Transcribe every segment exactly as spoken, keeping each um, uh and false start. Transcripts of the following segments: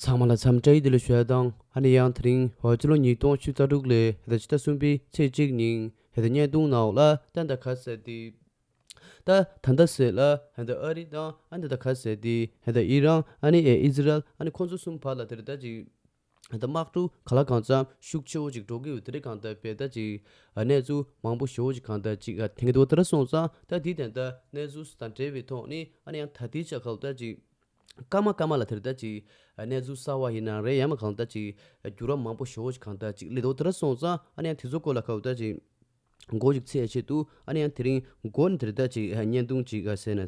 ཚང་མ་ལ་འཚམས་བཀྲ་ཡི་བདེ་ལེགས་ཞུ་ཡ་དང་། ཨ་ནི་ཡང་དེ་རིང་ཕྱི་ལོ་ཉིས་སྟོང་ཉི་ཤུ་རྩ་དྲུག་ལོའི་ཕྱི་ཟླ་གསུམ་པའི་ཚེས་གཅིག་ཉིན་ཧེ་ད་བརྙན་ཐུང་ནང་ལ་ད་ད་ག་ཟེར་དེ། ད་ད་ད་ཟེར་ལ་ཧེ་ད་ཨ་རི་དང་ཨ་ནི་ད་ག་ཟེར་དེ་ཧེ་ད་ཨི་རན་ཨ་ནི་ཨི་ཟི་རལ་ཨ་ནི་ཁོང་ཚོ་གསུམ་བར་ལ་དེ་རེད་ད་ཅིག་ད་དམག་འཁྲུག་ག་ལ་གང་འཚམ་ཤུགས་ཆེ་བོ་ཅིག་འགྲོ་གི་ཡོད་དེ་རེད། གང་ལྟར་བས་ད་ཅིག་གནས་ཚུལ་མང་པོ་ཞེ་བོ་ཅིག་གང་ལྟར་ཅིག་ཐེངས་དེ་བ་དེ་ར་སོང་ཙང་ད་དེ་དེ་འདྲ་གནས་ཚུལ་དང་འབྲེལ་བའི་ཐོག་ནས་ཨ་ནི་ཡང་ད་དེ་ཆ་ག་ལ་ད་ཅིག་སྐར་མ་སྐར་མ་ལ་དེ་རེད་ད་ཅིག་གནས་ཚུལ་གསར་བ་ཡིན་ན་རེད་ཡང་མ་གང་ལྟར་ཅིག་འགྱུར་བ་མང་པོ་ཞེ་བོ་ཅིག་གང་ལྟར་ཅིག་སླེབས་འདུག་དེ་ར་སོང་ཙང་ཨ་ནི་ཡང་དེ་ཚོ་སྐོར་ལ་ག་ལ་ད་ཅིག་མགོ་ཅིག་ཚོས་ཆེད་དུ་ཨ་ནི་ཡང་དེ་རིང་མགོ་ནས་དེ་རེད་ད་ཅིག་བརྙན་ཐུང་ཅིག་ཟེར་ན།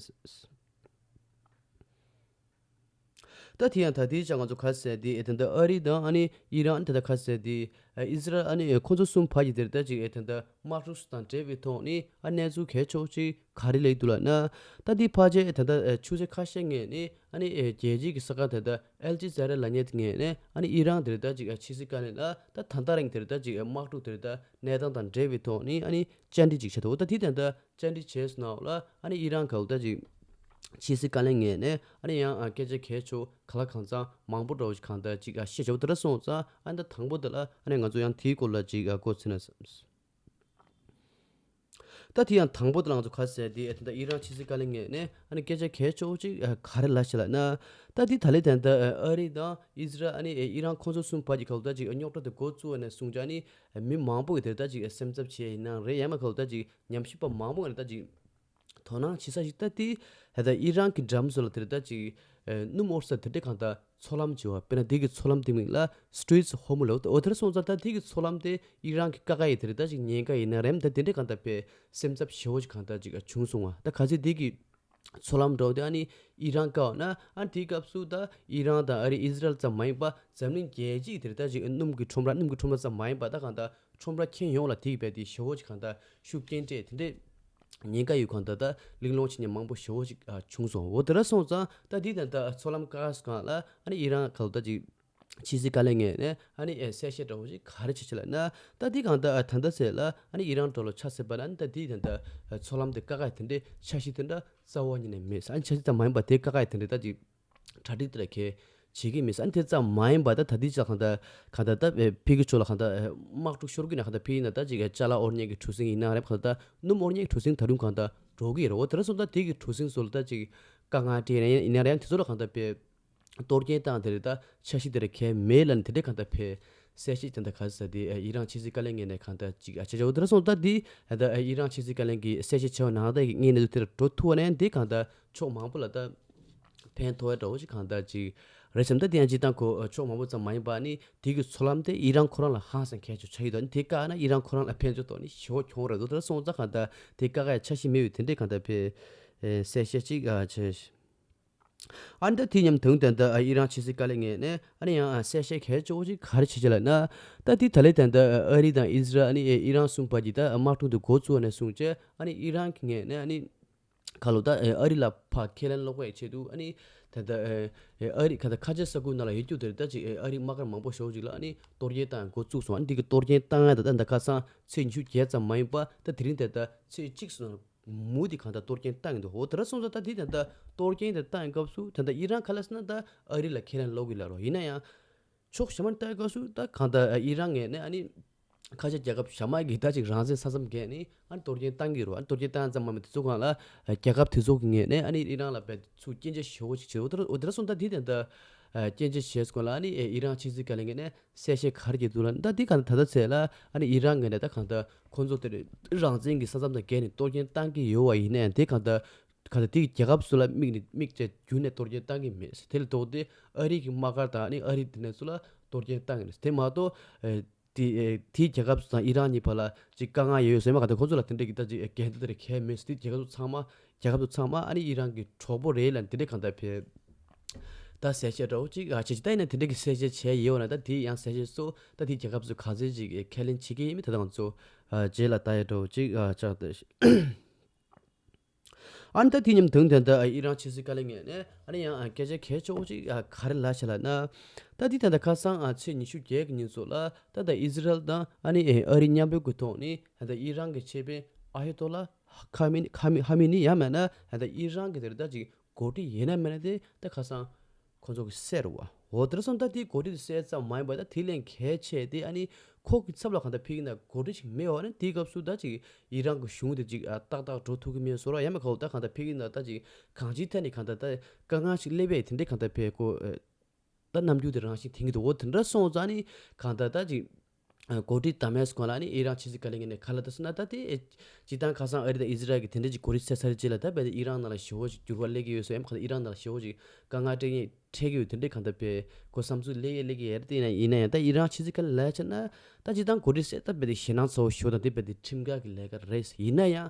ད་དེ་ཡང་ད་དེའི་ཆ་ང་ཚོ་ག་ཟེར་དེ་ཨེ་ད་ལྟ་ཨ་རི་དང་ཨ་ནི་ཨི་རན་ད་ལྟ་ག་ཟེར་དེ་ཨེ་ཨི་ཟི་རལ་ཨ་ནི་ཨེ་ཁོ་ཚོ་གསུམ་བར་གྱི་དེར་ད་ཅིག་ཨེ་ད་ལྟ་དམག་འཁྲུག་དང་འབྲེལ་བའི་ཐོག་ནས་ཨ་གནས་ཚུལ་གལ་ཆེ་བོ་ཅིག་ག་རེ་སླེབས་འདུག་ལབ་ན། ད་དེ་ཕལ་ཆེར་ཨེ་ད་ལྟ་ཨེ་ཆུ་ཚོད་ཁ་ཤས་སྔོན་ནས་ཨ་ནི་ཨེ་རྒྱལ་སྤྱིའི་གི་གསར་ཁང་ད་ལྟ་ཨལ་ཇི་ཛ་ར་ལབ་མཁན་དེ་སྔོན་ནས་ཨ་ནི་ཨི་རན་དེར་ད་ཅིག་ཨེ་ཕྱི་སྲིད་བཀའ་བློན་ལ་ད་ད་ལྟ་རིང་དེར་ད་ཅིག་ཨེ་དམག་འཁྲུག་དེར་ད་གནས་སྟངས་དང་འབྲེལ་བའི་ཐོག་ནས་ཨ་ནི་བཅར་འདྲི་ཅིག་བྱས་འདུག་ད་དེ་ད་ལྟ་བཅར་འདྲི་བྱས་སོང་ལ་ཨ་ནི་ཨི་རན་ག་ལ་ད་ཅིག་ཕྱི་སྲིད་བཀའ་བློན་ངོས་ནས་ཨ་ནི་ཡང་ཨ་སྐད་ཆ་གལ་ཆེ་ག་ལ་གང་འཚམ་མང་པོ་འདྲ་བོ་ཞིག་གང་ལྟར་ཅིག་ཨ་བཤད་བྱ་བ་དེ་འདྲ་སོང་ཙང་ཨ་ནི་ད་དང་པོ་དེ་ལ་ཨ་ནི་ང་ཚོ་ཡང་དེའི་སྐོར་ལ་ཅིག་ཨ་མགོ་ཚོས་ན་བསམ། ད་དེ་ཡང་དང་པོ་དེ་ལ་ང་ཚོ་ག་ཟེར་དེ་ཨ་ད་ཨི་རན་ཕྱི་སྲིད་བཀའ་བློན་ངོས་ནས་ཨ་ནི་སྐད་ཆ་གལ་ཆེ་བོ་ཅིག་ཨ་ག་རེ་ལབ་ཤག་ལབ་ན། ད་དེ་ད་ལེ་ད་ལྟ་ཨ་རི་དང་ཨི་ཟི་རལ་ཨ་ནི་ཨི་རན་ཁོང་ཚོ་གསུམ་བར་གྱི་ག་ལ་ད་ཅིག་རྙོག་དྲ་དེ་འགོ་བཙུགས་པ་ནས་བཟུང་ཅིག་ཨ་ནི་མི་མང་པོ་གི་དེ་ད་ཅིག་སེམས་འཚབ་བྱས་ཡིན་ན་རེད་ཡང་མ་ག་ལ་ད་ཅིག་ཉམས་ཞིབ་པ་མང་པོ་ངོས་ནས་ད་ཅིག་དོ་སྣང་བྱེད་ས་ཞིག་ད་དེ་ད་ལྟ་ཨི་རན་གྱི་འགྲམ་སོ་ལ་དེ་རེད་ད་ཅིག་ཨེ་སྣུམ་འོར་ས་དེ་འདྲས་གང་ལྟར་མཚོ་ལམ་བྱེད་པ་དཔེར་ན་དེ་གི་མཚོ་ལམ་དེ་མིང་ལ་Straits of Hormuz ལབ་འོ་དེར་སོང་ཙང་ད་དེ་གི་མཚོ་ལམ་དེ་ཨི་རན་གྱི་ཀ་ཁ་ཡི་དེ་རེད་ད་ཅིག་ཉེན་ཁ་ཡིན་ན་རེད་ད་དེ་འདྲས་གང་ལྟར་དཔེ་སེམས་འཚབ་ཞེ་བོ་ཞིག་གང་ལྟར་ཅིག་བྱུང་སོང་བ་ད་ག་ཚོད་དེ་གི་མཚོ་ལམ་འགྲོ་དེ་ཨ་ནི་ཨི་རན་བཀག་ན་ཨ་ནི་དེའི་སྐབས་སུ་ད་ཨི་རན་དང་ཨ་རི་ཨི་ཟི་རལ་ཙམ་མ་ཡིན་པ་འཛམ་གླིང་རྒྱལ་སྤྱིའི་དེ་རེད་ད་ཅིག་སྣུམ་གྱི་ཁྲོམ་ར་སྣུམ་གྱི་ཁྲོམ་ར་ཙམ་མ་ཡིན་པ་ད་གང་ལྟར་ཁྲོམ་ར་ཁྱོན་ཡོངས་ལ་དེ་གི་རྦད་དེ་ཞེ་བོ་ཅིག་གང་ལྟར་ཤུགས་རྐྱེན་སྤྲད་དེ་འདྲས་ཉེན་ཁ་ཡོད་གང་ལྟར་ད་གླེང་སློང་བྱེད་མཁན་མང་པོ་ཞེ་བོ་ཅིག་ཨ་བྱུང་སོང་། འོ་དེ་འདྲ་སོང་ཙང་ད་འདི་ད་ལྟ་མཚོ་ལམ་བཀག་སྒང་ལ་ཨ་ནི་ཨི་རན་ག་ལ་ད་ཅིག་ཕྱི་སྲིད་བཀའ་བློན་ངོས་ནས་ཨ་ནི་ཨེ་གསལ་བཤད་འདྲ་བོ་ཞིག་ག་རེ་བྱེད་ཅིག་ལབ་ན། ད་འདི་གང་ལྟར་ཨ་ད་ལྟ་ཟེར་ལ་ཨ་ནི་ཨི་རན་འགྲོ་ལ་ཆ་ཟེར་བ་ལ་ཨ་ནི་ད་འདི་ད་ལྟ་མཚོ་ལམ་དེ་བཀག་ཡ་དེ་འདྲའི་འཆར་གཞི་དེ་འདྲ་རྩ་བ་ཉིད་ནས་མེད། ཨ་ནི་འཆར་གཞི་ཙམ་མ་ཡིན་པ་དེ་བཀག་ཡ་དེ་འདྲའི་ད་ཅིག་གྲ་སྒྲིག་དེ་ལ་གལ་བྱེད་ཀྱི་མེད་ས། ཨ་ནི་དེ་ཙམ་མ་ཡིན་པ་ད་ད་ལྟའི་ཆ་གང་ལྟར་གང་ལྟར་ད་ཕ་གི་ཕྱོགས་ལ་གང་ལྟར་དམག་འཁྲུག་ཤོར་གྱི་ན་གང་ལྟར་ཕ་གི་ན་ད་ཅིག་ཅ་ལག་དབོར་མཁན་གྱི་གྲུ་གཟིངས་ཡིན་ན་རེད་གང་ལྟར་སྣུམ་དབོར་མཁན་གྱི་གྲུ་གཟིངས་ད་དུང་གང་ལྟར་འགྲོ་གི་ཡོད་རེད། འོ་དེ་འདྲ་སོང་ཙང་དེ་གི་གྲུ་གཟིངས་ཚོ་ལ་ད་ཅིག་དཀའ་ངལ་འཕྲད་ཡིན་ན་ཡང་དེ་ཚོ་ལ་གང་ལྟར་དཔེ་གཏོར་སྐྱོན་བཏང་དེ་རེད་ད་འཆར་གཞི་དེ་རེད་གལ་མེད་ལ་ནི་དེ་འདྲས་གང་ལྟར་དཔེ་གསལ་བཤད་དེ་འདྲ་ག་ཟེར་དེ་ཨི་རན་ཕྱི་སྲིད་བཀའ་བློན་ངོས་ནས་གང་ལྟར་ཅིག་ཨ་ཆ་ཆ་འོ་དེ་འདྲ་སོང་ཙང་ད་དེ་ད་ཨི་རན་ཕྱི་སྲིད་བཀའ་བློན་གྱིས་གསལ་བཤད་བྱས་པ་ནང་ལྟར་གྱི་དངོས་གནས་དུ་དེར་འགྲོ་ཐུབ་པ་ནས་དེ་གང་ལྟར་ཕྱོགས་མང་པོ་ལ་ད། ཕན་ཐོགས་ཡ་འདྲ་བོ་ཞིག་གང་ལྟར་ཅིག་རེད་བསམ། ད་དེ་ཡང་སྤྱིར་བཏང་ཁོ་ཕྱོགས་མང་པོ་ཙམ་མ་ཡིན་པ་ནི་དེ་གི་མཚོ་ལམ་དེ་ཨི་རན་ཁོ་རང་ལ་ཧང་སང་གལ་ཆེ་ཆགས་ཡོད་དོ། ནི་དེ་བཀག་ན་ཨི་རན་ཁོ་རང་ལ་ཕན་ཚུན་ཐོག་ནི་ཞེ་བོ་གྱོང་རེད་འདུག་དེ་སོང་ཙང་གང་ལྟར་དེ་བཀག་ཡ་འཆར་གཞི་མེད་པའི་དེ་འདྲས་གང་ལྟར་དཔེ་གསལ་བཤད་ཅིག་བྱས། ཨ་ནི་ད་དེ་མཉམ་དུ་ད་ལྟ་ཨི་རན་ཕྱི་སྲིད་བཀའ་བློན་ངོས་ནས་ཨ་ནི་ཡང་གསལ་བཤད་གལ་ཆེ་བོ་ཅིག་ག་རེ་བྱེད་ཅིག་ལབ་ན། ད་དེ་ད་ལེ་ད་ལྟ་ཨ་རི་དང་ཨི་ཟི་རལ་ཨ་ནི་ཨི་རན་གསུམ་བར་གྱི་ད་དམག་འཁྲུག་དེ་འགོ་བཙུགས་པ་ནས་བཟུང་བྱས་ཨ་ནི་ཨི་རན་གྱི་ངོས་ནས་ཨ་ནི། ཁ་ལོ་ད་ཨ་རི་ལ་ཕར་ཁས་ལེན་སློག་པའི་ཆེད་དུ་ཨ་ནི་ད་ལྟ་ཨ་རི་ཁ་ད་ཁ་ཆེ་ས་ཁུལ་ནང་ལ་ཡོད་རྒྱུ་དེ་ད་ཅིག་ཨ་རི་དམག་སྒར་མང་པོ་ཞེ་པོ་ཅིག་ལ་ཨ་ནི་གཏོར་སྐྱོན་བཏང་འགོ་བཙུགས་སོང་། ཨ་ནི་འདི་གི་གཏོར་སྐྱོན་བཏང་ཡ་ད་ད་ད་ཁ་སང་ཚེས་ཉི་ཤུ་བརྒྱད་ཙམ་མ་ཡིན་པ་ད་དེ་རིང་ད་ལྟ་ཚེས་གཅིག་སོང་མུ་དེ་གང་ད་གཏོར་སྐྱོན་བཏང་གི་འདུག་འོ་དེ་འདྲ་སོང་ཙང་ད་དེ་ད་ད་གཏོར་སྐྱོན་དེ་བཏང་སྐབས་སུ་ད་ད་ཨི་རན་ག་ལ་སི་ན་ད་ཨ་རི་ལ་ཁས་ལེན་སློག་གི་ལ་རོ་ཡིན་ན་ཡང་། ཕྱོགས་གཞན་མར་ལྟ་སྐབས་སུ་ད་གང་ལྟར་ཨི་རན་ངོས་ནས་ཨ་ནི་ཁ་ཆེ་རྒྱལ་ཁབ་གཞན་མ་གིས་ད་ཅིག་རང་བཙན་ས་མཚམས་བརྒལ་ནས་ཨ་ནི་གཏོར་སྐྱོན་བཏང་གི་རེད། ཨ་ནི་གཏོར་སྐྱོན་བཏང་ཙམ་མ་མེད་དེ་ཚོ་སྒང་ལ་རྒྱལ་ཁབ་དེ་ཚོ་གི་ངོས་ནས་ཨ་ནི་ཨི་རན་ལ་རྦད་ཚུར་སྐྱོན་བརྗོད་ཞེ་པོ་ཅིག་བྱེད་འོ་དེ་འདྲ་སོང་ད་དེ་དེ་འདྲ་སྐྱོན་བརྗོད་བྱས་སྐོར་ལ་ཨ་ནི་ཨི་རན་ཕྱི་སྲིད་བཀའ་བློན་ངོས་ནས་གསལ་བཤད་ག་རེ་བྱེད་འདུག་ལབ་ན་ད་དེ་གང་ལྟར་ད་ལྟ་ཚེ་ལ་ཨ་ནི་ཨི་རན་ངོས་ནས་ད་གང་ལྟར་ཁོང་ཚོ་དེ་རང་བཙན་གྱི་ས་མཚམས་དང་བརྒལ་ནས་གཏོར་སྐྱོན་བཏང་གི་ཡོད་པ་ཡིན་ནའང་དེ་གང་ལྟར། ག་ད་དེའི་རྒྱལ་ཁབ་སུ་ལ་དམིགས་ནས་དམིགས་བཅས་བརྒྱུད་ནས་གཏོར་སྐྱོན་བཏང་གི་མེད། དེ་ལས་ལྡོག་སྟེ་ཨ་རི་གི་དམག་སྒར་དང་ཨ་ནི་ཨ་རི་དེ་ནས་ཚོ་ལ་གཏོར་སྐྱོན་བཏང་གི་རེད། དེ་མ་གཏོགས་ཨེ་དེ་ཨེ་དེའི་རྒྱལ་ཁབ་སུ་དང་ཨི་རན་གཉིས་བར་ལ་ཅིག་དཀའ་ངལ་ཡོད་ཡོད་ཟེར་མ་ག་ད་ཁོ་ཚོ་ལ་དེ་འདྲ་གི་ད་ཅིག་ཨེ་འགལ་ཟླ་དེ་རེད་གལ་མེད་ཟེར། དེ་རྒྱལ་ཁབ་ཚོ་ཚང་མ་རྒྱལ་ཁབ་ཚོ་ཚང་མ་ཨ་ནི་ཨི་རན་གི་གྲོགས་པོ་རེད་ལ་དེ་འདྲ་གང་ལྟར་ཕེབས། ད་གསལ་བཤད་འདྲ་བོ་ཅིག་ཨ་བྱེད་ཅིག་ད་ཡིན་ན་དེ་འདྲ་གི་གསལ་བཤད་བྱས་ཡོད་ན་ད་དེ་ཡང་གསལ་བཤད་སོགས་ད་དེ་རྒྱལ་ཁབ་ཚོ་ག་ཚོད་ཅིག་ཁས་ལེན་བྱེད་ཀྱི་ཡིན་མིན་ད་ད་ང་ཚོ་ཨ་རྗེས་ལ་ལྟ་ཡ་འདྲ་བོ་ཅིག་ཨ་ཆགས་ཏེ། ཨ་ནི་ད་དེ་མཉམ་དུ་ད་ལྟ་ཨི་རན་ཕྱི་སྲིད་བཀའ་བློན་ངོས་ནས་ཨ་ནི་ཡང་སྐད་ཆ་གལ་ཆེ་བོ་ཅིག་ག་རེ་ལབ་ཤག་ལབ་ན། ད་འདི་ད་ལྟ་ཁ་སང་ཚེས་ཉི་ཤུ་བརྒྱད་ཀྱི་ཉིན་ཚོ་ལ་ད་ལྟ་ཨི་ཟི་རལ་དང་ཨ་ནི་ཨ་རི་མཉམ་འབྲེལ་གྱི་ཐོག་ནས་ད་ལྟ་ཨི་རན་གྱི་ཆེད་དཔོན་ཨ་ཡ་ཏོ་ལ་ཁ་མི་ཁ་མི་ཧ་མི་ནི་ཡང་མིན་ན་ད་ལྟ་ཨི་རན་གྱི་དེར་ད་ཅིག་འགོ་ཁྲིད་ཡིན་ན་མིན་ན་དེ་ད་ཁ་སང་ཁོ་ཚོ་གི་གསལ་རུ་བ། འོ་དེར་སོང་ད་དེའི་འགོ་ཁྲིད་དེ་བསད་ཙམ་མ་ཡིན་པ་ད་དེ་ལས་གལ་ཆེ་དེ་ཨ་ནི་ཁོ་གི་ཚབ་ལ་གང་ལྟར་ཕ་གི་ནང་འགོ་ཁྲིད་ཅིག་མེད་པ་ནི་དེའི་སྐབས་སུ་ད་ཅིག་ཨི་རན་གྱི་གཞུང་དེ་ཅིག་ཨ་ཏག་ཏག་འགྲོ་ཐུབ་ཀྱི་མེད་བཟོ་འདྲ་ཡང་མེད་ཁ་ལོ། ད་གང་ལྟར་ཕ་གི་ནང་ད་ཅིག་གང་ཅིའི་ཐད་ནས་གང་ལྟར་ད་དཀའ་ངལ་ཅིག་སླེབས་པས་དེ་འདྲའི་གང་ལྟར་ཕ་གི་ཁོ་ཨ་ད་རྣམ་འགྱུར་དེ་རང་བཞིན་དེང་གི་འདུག་འོ་དེ་འདྲ་སོང་ཙང་ནི་གང་ལྟར་ད་ཅིག་ཨ་འགོ་ཁྲིད་དམ་ཡས་སྐོར་ལ་ནི་ཨི་རན་ཕྱི་སྲིད་བཀའ་བློན་ངོས་ནས་ག་རེ་ལབ་འདུག་ཟེར་ན། ད་དེ་སྤྱིར་བཏང་ཁ་སང་ཨ་རི་དང་ཨི་ཟི་རལ་གྱི་དེ་འདྲ་ཅིག་འགོ་ཁྲིད་བསད་ཚར་རྗེས་ལ་ད་རྦད་དེ་ཨི་རན་ནང་ལ་ཞེ་པོ་ཅིག་འགྱུར་བ་སླེབས་ཀྱི་ཡོད་ཟེར། ཡང་གང་ལྟར་ཨི་རན་ནང་ལ་ཞེ་པོ་ཅིག་དཀའ་ངལ་སྤྲད་ཀྱི་འཕྲད་ཀྱི་ཡོད། དེ་འདྲའི་གང་ལྟར་ཕ་གི་ཁོ་བསམ་ཚུལ་སླེབས་ཡས་སླེབས་ཀྱི་ཡོད་རེད། དེ་ཡིན་ན་ཡང་ད་ཨི་རན་ཕྱི་སྲིད་བཀའ་བློན་ལབ་བྱས་ན་ད་སྤྱིར་བཏང་འགོ་ཁྲིད་བསད་ད་རྦད་དེ་ཞེད་སྣང་ཚ་པོ་ཞེ་པོ་དང་དེ་རྦད་དེ་ཁྲིམས་འགལ་གྱི་ལས་ཀ་རེད། ཡིན་ན་ཡང་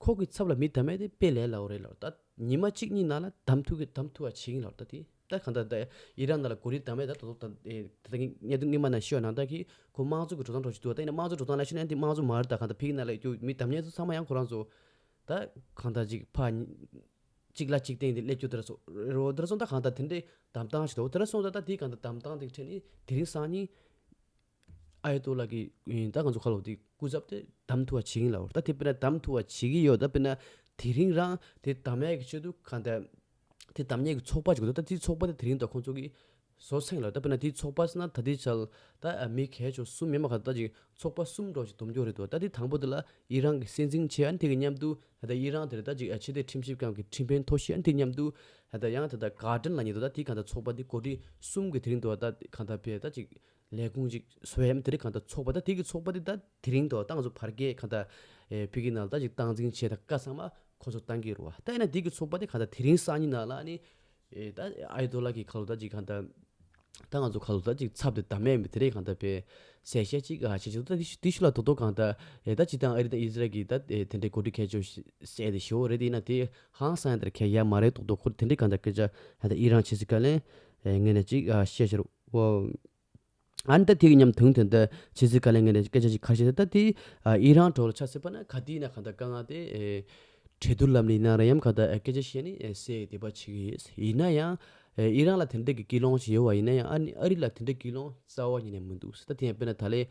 ཁོ་གི་ཚབ་ལ་མི་དམ་ཡས་དེ་དཔེ་ལས་སླ་པོ་རེད་ལབ། ད་ཉི་མ་གཅིག་གཉིས་ནང་ལ་དམ་ཐུག་གི་དམ་ཐུག་པ་བྱེད་ཀྱི་ཡིན་ལབ། ད་དེ་ད་གང་ལྟར་ད་ཨི་རན་ནང་ལ་འགོ་ཁྲིད་དམ་ཡས་ད་ད་ད་ད་ད་གི་བརྙན་ཐུང་སྔོན་མ་ནང་ཤོད་ནང་ད་གི་ཁོ་དམངས་གཙོ་གི་འགྲོ་སྟངས་འགྲོ་བཞིན་འདུག་ད་ཡིན་ན་དམངས་གཙོ་འགྲོ་སྟངས་ལ་ཤོད་ན་དེ་དམངས་གཙོ་མ་རེད། ད་གང་ལྟར་ཕ་གི་ནང་ལ་ཡོད་རྒྱུ་མི་དམ་ཉེས་ཚོ་ཚང་མ་ཡང་ཁོ་རང་ཚོ་ད་གང་ལྟར་ཅིག་ཕ་གཅིག་ལ་གཅིག་བརྟེན་ཏེ་སླེབས་རྒྱུ་དེ་འདྲ་སོ་རེད། འོ་དེ་འདྲ་སོང་ད་གང་ལྟར་དེ་འདྲའི་གདམ་སྟངས་ཤིག་འདུག་དེ་འདྲ་སོང་ད་ད་དེའི་གང་ལྟར་གདམ་སྟངས་དེ་འཕྲད་ནས་དེ་རིང་སང་ཉིན་ཨ་ཡ་ཏོ་ལ་གི་ད་ང་ཚོ་ཁ་ལོ་དེ་སྐུ་ཚབ་དེ་གདམ་ཐུབ་པ་བྱེད་ཀྱི་ཡིན་ལབ། ད་དེ་དཔེར་ན་གདམ་ཐུབ་པ་བྱེད་ཀྱི་ཡོད། ད་དཔེར་ན་དེ་རིང་རང་དེ་གདམ་ཡས་ཀྱི་ཆེད་དུ་གང་ལྟར་དེ་གདམ་ཡས་ཀྱི་ཚོགས་པ་ཅིག་འདུག་ད་དེའི་ཚོགས་པ་དེ་དེ་རིང་ད་ཁོང་ཚོ་གི་བཟོ་ཚར་ལ། ད་དཔེར་ན་དེའི་ཚོགས་པ་ཟེར་ན་ད་ལྟའི་ཆར་ད་མི་གལ་ཆེ་གསུམ་ཡོད་མ་ག་ད་ཅིག་ཚོགས་པ་གསུམ་འདྲ་ཞིག་སྡོམ་འཇོག་རེད་འདུག་ད་དེ་དང་པོ་དེ་ལ་ཨི་རན་གྱི་སྲིད་འཛིན་བྱས། ཨ་ནི་དེ་གི་མཉམ་དུ་ད་ལྟ་ཨི་རན་དེར་ད་ཅིག་ཕྱི་སྡོད་ཁྲིམས་ཞིབ་ཁང་གི་ཁྲིམས་དཔོན་མཐོ་ཤོས། ཨ་ནི་དེ་མཉམ་དུ་ད་ལྟ་ཡང་ད་ལྟ་གྷར་ཌན་ལབ་མཁན་འདུག་ད་དེ་གང་ལྟར་ཚོགས་པ་དེ་འགོ་ཁྲིད་གསུམ་གྱི་དེ་རིང་འདུག་ད་གང་ལྟར་ཕེ་ད་ཅིག་ལས་ཁུངས་ཅིག་བཟོ་ཡ་མི་དེ་རིང་གང་ལྟར་ཚོགས་པ་ད་དེ་གི་ཚོགས་པ་དེ་ད་དེ་རིང་འདུག་ད་ང་ཚོ་བར་བརྒལ་གང་ལྟར་ཕ་གི་ནང་ལ་ད་ཅིག་སྟངས་འཛིན་བྱས་ད་བཀའ་ཚང་མ་ཁོ་ཚོ་བཏང་གི་རེད་བ། ད་ཡིན་ན་དེ་གི་ཚོགས་པ་དེ་གང་ལྟར་དེ་རིང་སང་ཉིན་ནང་ལ་ཨ་ནི་ཨེ་ད་ཨ་ཡ་ཏོ་ལ་གི་ཁ་ལོ་ད་ཅིག་གང་ལྟར་ད་ང་ཚོ་ཁ་ལོ་ད་ཅིག་ཚབ་དེ་ད་མེད་མི་དེ་རེད་གང་ལྟར་ཕེ་གསལ་བཤད་ཅིག་ཨ་བྱེད་ཅིག་ད་དེ་དེ་ཤུ་ལ་དོ་དོ་གང་ལྟར་ཨེ་ད་ཅི་ད་ཨ་རི་དང་ཨི་ཟི་རལ་གི་ད་ཨེ་དེ་འདྲའི་འགོ་ཁྲིད་གལ་ཆེ་བཤད་དེ་ཞོ་རེད། དེ་ཡིན་ན་དེ་ཧང་སང་ཡ་དེར་ཁྱད་ཡ་མ་རེད་དོ་དོ་ཁོ་དེ་འདྲའི་གང་ལྟར་སྐད་ཆ་ཨ་ད་ཨི་རན་ཕྱི་སྲིད་བཀའ་བློན་ཨེ་ངོས་ནས་ཅིག་ཨ་བཤད་ཤར་བོ། ཨ་ནི་ད་དེ་གི་མཉམ་དུ་ད་ལྟ་ཕྱི་སྲིད་བཀའ་བློན་ངོས་ནས་སྐད་ཆ་ཞིག་ག་རེ་བཤད་ད་དེ་ཨ་ཨི་རན་གྲོགས་ལ་ཆ་སྲིད་པ་ན་ག་དེ་ཡིན་ན་གང་ལྟར་དཀའ་ངལ་དེ་ཨེ་གྲོས་བསྡུར་ལམ་ནས་ཡིན་ན་རེ་ཡམ་གང་ལྟར་ཨེ་སྐད་ཆ་བཤད་ནས་ཨེ་སེ་དེ་པ་བྱེད་ཀྱི་ཡོད། ཡིན་ན་ཡང་ཨེ་ཨི་རན་ལ་དེ་འདྲ་གི་ཀི་ལོང་ཞིག་ཡོད་བ། ཡིན་ན་ཡང་ཨ་ནི་ཨ་རི་ལ་དེ་འདྲ་ཀི་ལོང་རྩ་བ་ཉིད་ནས་མི་འདུག་ད་དེ་ཡང་དཔེར་ན་ད་ལས་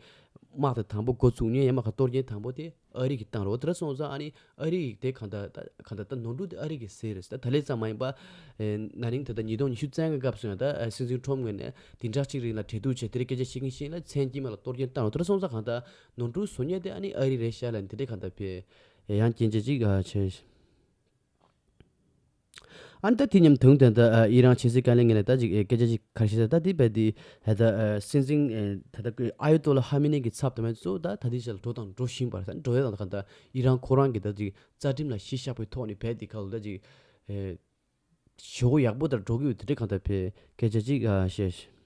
དམག་དེ་དང་པོ་འགོ་བཙུགས་ཉིན་ཡང་མ་ག་གཏོར་སྐྱོན་དང་པོ་དེ་ཨ་རི་གིས་བཏང་རོགས། དེ་འདྲ་སོང་ཙང་ཨ་ནི་ཨ་རི་ཡིས་དེ་གང་ལྟར་ད་གང་ལྟར་ད་ནོར་འཁྲུལ་དེ་ཨ་རི་གིས་ཟེར་རེད། ད་ད་ལས་ཙམ་མ་ཡིན་པ་ཨེ་ན་ནིང་ད་ལྟ་ཉིས་སྟོང་ཉི་ཤུ་རྩ་ལྔ་སྐབས་སུ་ཡང་ད་ཨེ་སྲིད་འཛིན་ཁྲོམ་ངོས་ནས་བདུན་ཕྲག་གཅིག་རིང་ལ་གྲོས་བསྡུར་བྱས་དེ་རིང་སྐད་ཆ་བཤད་མཁན་ཞིག་ལ་མཚན་དཀྱིལ་མ་ལ་གཏོར་སྐྱོན་བཏང་རོགས། དེ་འདྲ་སོང་ཙང་གང་ལྟར་ནོར་འཁྲུལ་བཟོ་མཁན་དེ་ཨ་ནི་ཨ་རི་རེད་ཤག་ལབ་ནས་དེ་འདྲ་གང་ལྟར་ཕེ་ཡང་སྐྱོན་ཆ་གཅིག་ཨ་བྱས། ཨ་ནི་ད་དེ་མཉམ་དུ་ད་ལྟ་ཨི་རན་ཕྱི་སྲིད་བཀའ་བློན་ངོས་ནས་ད་ཅིག་སྐད་ཆ་ཅིག་ག་རེ་བཤད་ད་ད་དེ་བས་དེ་ད་ལྟ་སྲིད་འཛིན་ད་ལྟ་ཨ་ཡོ་ཏོ་ལ་ཧ་མི་ནེ་གི་ཚབ་དམ་པ་ཚོ་ད་ད་ལྟའི་ཆར་ལ་འགྲོ་དང་འགྲོ་བཞིན་པ་རེད། འགྲོ་ཡ་དང་གང་ལྟར་ཨི་རན་ཁོ་རང་གི་ད་ཅིག་རྩ་ཁྲིམས་ལ་གཞི་བཞག་པའི་ཐོག་ནས་བས་དེ་ཁ་ལོ་ད་ཅིག་ཨེ་ཞོ་ཡག་པོ་ལྟར་འགྲོ་གི་ཡོད་དེ་འདྲ་གང་ལྟར་ཕེ་སྐད་ཆ་ཅིག་ཨ་བཤད།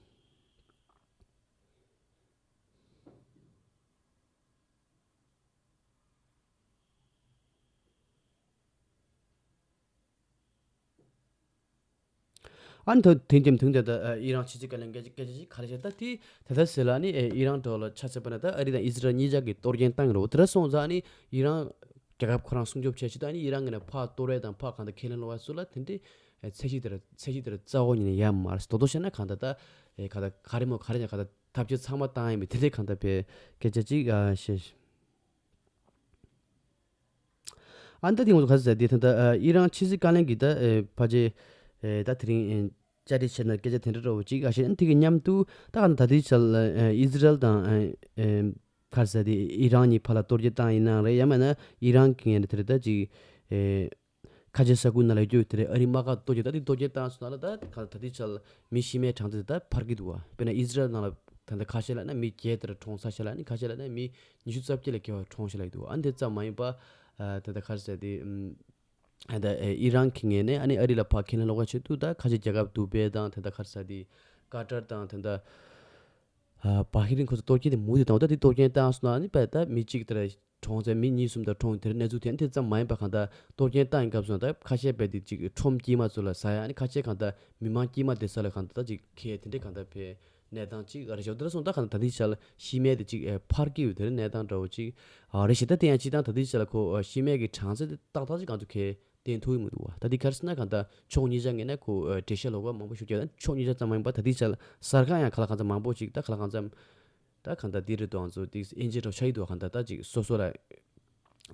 ཨ་ནི་ད་དེང་དེང་དེང་དེ་ད་ཨི་རན་ཕྱི་སྲིད་བཀའ་བློན་སྐད་ཆ་སྐད་ཆ་ཅིག་ག་རེ་བཤད་ད་དེ་ད་ལྟ་ཟེར་ལ་ནི་ཨི་རན་འགྲོ་ལ་ཆ་བཞག་པ་ན་ད་ཨ་རི་དང་ཨི་ཟི་རལ་གཉིས་ཆ་གི་གཏོར་སྐྱོན་བཏང་གི་རེད། དེ་འདྲ་སོང་ཙང་ཨ་ནི་ཨི་རན་རྒྱལ་ཁབ་ཁོ་རང་སྲུང་སྐྱོབ་བྱས་ཤི་ད་ཨ་ནི་ཨི་རན་ངོས་ནས་ཕར་གཏོར་བས་དང་ཕར་གང་ལྟར་ཁས་ལེན་ལོག་པ་སུ་ལ་དེ་འདྲའི་ཚད་གཞི་དེར་ཚད་གཞི་དེར་རྩ་བ་ཉིད་ནས་ཡ་མ་རེད། དོ་དོ་བཤད་ན་གང་ལྟར་ད་གང་ལྟར་ག་རེ་མོ་ག་རེ་ཡང་གང་ལྟར་ཐབས་ཇུས་ཚང་མ་བཏང་ཡིན་པའི་དེ་འདྲའི་གང་ལྟར་བའི་སྐད་ཆ་ཅིག་ཨ་བཤད། ཨ་ནི་ད་དེ་ང་ཚོ་ག་ཚོད་ཟེར་དེ་ད་ལྟ་ཨི་རན་ཕྱི་སྲིད་བཀའ་བློན་གྱིས་ད་ཕལ་ཆེར་ད་དེ་རིང་བཅར་འདྲི་བྱས་ན་སྐད་ཆ་དེ་འདྲ་འདྲ་བོ་ཅིག་ཨ་བཤད། ཨ་ནི་དེ་གི་མཉམ་དུ་ད་ག་ད་ལྟའི་ཆར་ཨི་ཟི་རལ་དང་ག་ཚོད་ཟེར་དེ་ཨི་རན་གཉིས་བར་ལ་གཏོར་སྐྱོན་བཏང་ཡིན་ན་རེད། ཡང་མིན་ན་ཨི་རན་གྱི་ངོས་ནས་དེ་རེད་ད་ཅིག་ཁ་ཆེ་ས་ཁུལ་ནང་ལ་ཡོད་རྒྱུ་དེ་རེད། ཨ་རིའི་དམག་སྒར་གཏོར་རྒྱུ་ད་དེ་གཏོར་རྒྱུ་བཏང་སོང་ན་ལ་ད་ག་ད་དེ་ཆ་ལ་མི་ཤི་རྨས་གྲངས་ཚད་ད་འཕར་གྱི་འདུག་བ། དཔེར་ན་ཨི་ཟི་རལ་ནང་ལ་ད་ལྟ་ཁ་ཤས་ལ་ན་མི་བརྒྱད་དེར་གྲོངས་ས་ཤས་ལ་ནི་ཁ་ཤས་ལ་ན་མི་ཉི་ཤུ་རྩ་བརྒྱད་ལས་བརྒལ་བ་གྲོངས་ཤས་ལ་འདུག་ཨ་འདི་ཙམ་མ་ཡིན་པ་ད་ལྟ་ག་རེ་ཟེར་དེ་ད་ཨི་རན་གྱི་ངོས་ནས་ཨ་ནི་ཨ་རི་ལ་ཕར་ཁས་ལེན་ལོག་པ་བྱེད་དུས་ད་ཁ་ཤས་རྒྱལ་ཁབ་དུ་བྷེ་དང་ད་ལྟ་ག་རེ་ཟེར་དེ་ཀ་ཏར་དང་ད་ལྟ་བྷ་ཧི་རིན་ཁོ་ཚོ་གཏོར་སྐྱོན་དེ་མུ་མཐུད་བཏང་བ་ད་དེ་གཏོར་སྐྱོན་བཏང་སོང་ན་ནི་དཔེ་ད་མི་གཅིག་དེར་གྲོངས་ཚེ་མི་གཉིས་གསུམ་དང་གྲོངས་དེར་གནས་ཚུལ་དེ་དེ་ཙམ་མ་ཡིན་པ་གང་ལྟར་གཏོར་སྐྱོན་བཏང་ཡིན་སྐབས་སུ་ད་ཁ་ཤས་དཔེ་དེ་གཅིག་ཁྲོམ་དཀྱིལ་མ་ཚོ་ལ་ཟ་ཡ་ཨ་ནི་ཁ་ཤས་གང་ལྟར་མི་མང་དཀྱིལ་མ་བསྡད་ས་ལ་གང་ལྟར་ད་གཅིག་ཁེ་དེ་འདྲས་གང་ལྟར་བས་གནས་སྟངས་གཅིག་རེ་ཞོག་དེར་སོང་ད་གང་ལྟར་ད་དེ་ཆ་ལ་ཤི་རྨས་དེ་གཅིག་འཕར་གྱི་ཡོད་དེར་གནས་སྟངས་འདྲ་བོ་གཅིག་རེ་ཞིག་ད་དེ་ཡང་གཅིག་དང་ད་དེ་ཆ་ལ་ཁོ་ཤི་རྨས་ཀྱི་གྲངས་ཚད་དེ་ཏག་ཏག་ཅིག་གང་ཚོ་ཁེ་བསྟན་ཐུབ་ཀྱི་མི་འདུག་བ། ད་འདི་ག་རེ་ཟེར་ན་གང་ལྟར་ཕྱོགས་གཉིས་ཆ་ངོས་ནས་ཁོ་ཨ་འགྲེལ་བཤད་ལོག་པ་མང་པོ་ཞུ་རྒྱུ་ད་ཕྱོགས་གཉིས་ཆ་ཙམ་མ་ཡིན་པར་ད་འདི་ཆ་ལ་གསར་ཁང་ཡང་ག་ལ་གང་འཚམ་མང་པོ་ཞིག་ད་ག་ལ་གང་འཚམ་ད་གང་ལྟར་འདི་རེད་འདུག་ང་ཚོ་འདི་དབྱིན་ཇིའི་འགྲོ་ཆ་ཡི་འདུག་གང་ལྟར་ད་ཅིག་སོ་སོ་ལ་